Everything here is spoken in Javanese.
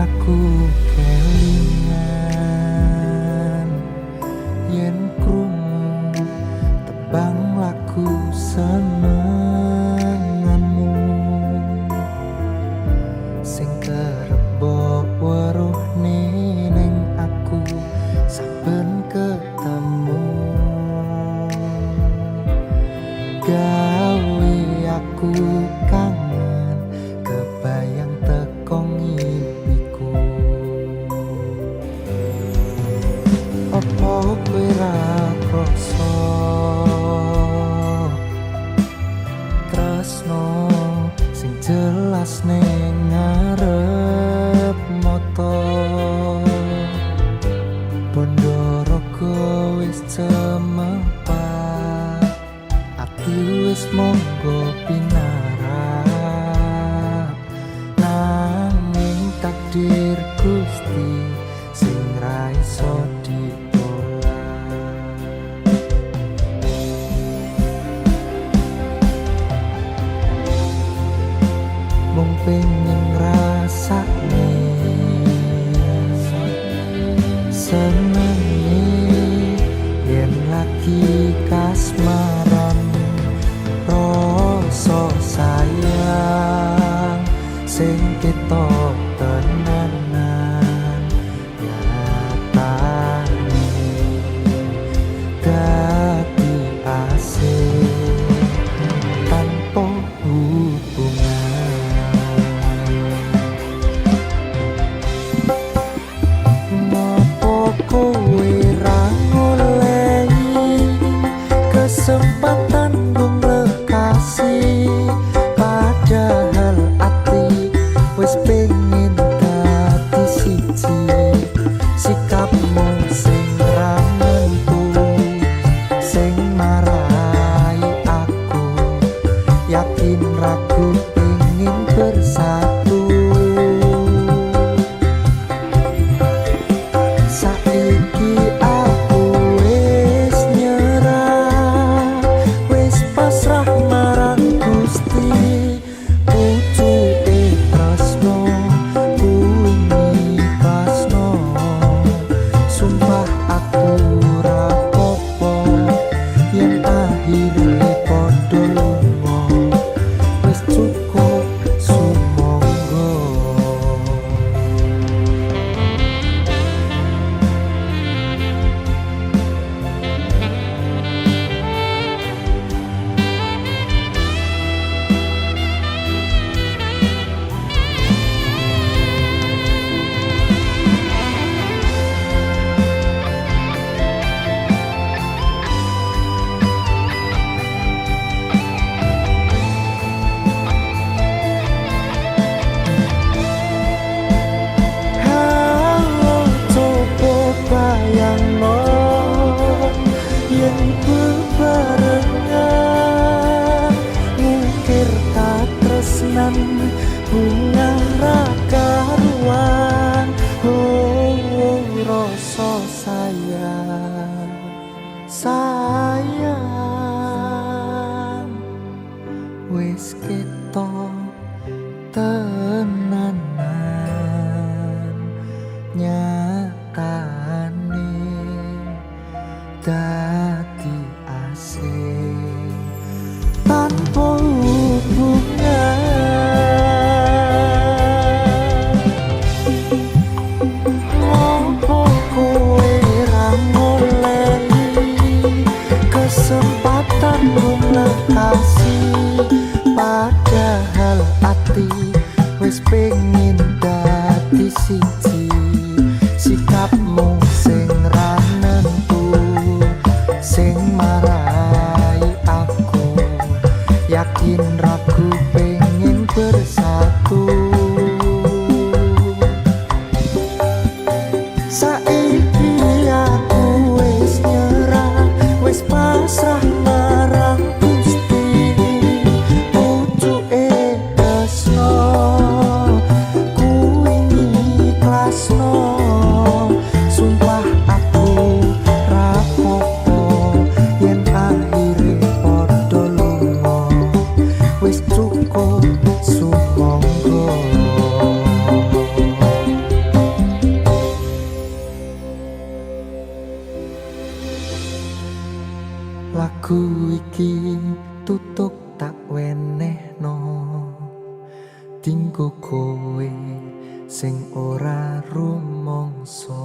Aku kelingan yen krungu tembang lagu senenganmu sing kerep mbok weruhne ning aku saben ketemu, gawe aku kangen, kebayang teko ngimpiku. Opo kowe ra krasa tresno sing jelas ning ngarep mata? Bondo raga wis cemepak, ati wis monggo pinarak, nanging takdir Gusti sing ra iso ditolak. Mung pengen ngrasakne senenge yen lagi kasmaran, rasa sayang sing ketok tenanan, nyatane dadi asing tanpa hubungan. Ngopo kowe ra ngolehi kesempatan nggo nglekasi, padahal ati wis pengen dadi siji? Sikapmu sing ra nentu sing marai aku yakin ragu ingin bersatu. Saiki aku wis nyerah, wis pasrah marang Gusti. Pucuke tresno kuwi ikhlasno. Sumpah aku ra popo yen akhire padha lunga. Wis cukup sumangga. Halo, coba bayangno yen bebarengan ngukir katresnan bunga ra karuan. Oh, rasa sayang, sayang wis ketok tenanan, nyatane dadi asing tanpa hubungan. Ngopo kowe ra ngolehi kesempatan nggo nglekasi, padahal ati wis pengen dadi siji? Sikapmu sing ra nentu sing marai aku yakin ragu pengen bersatu. Saiki aku wis nyerah, wis pasrah marang Gusti. Pucuke tresno kuwi ikhlasno. Sumpah aku ra popo yen akhire padha lunga. Wis cukup sumangga. Lagu iki tutuk tak wenehno dinggo kowe sing ora rumangsa.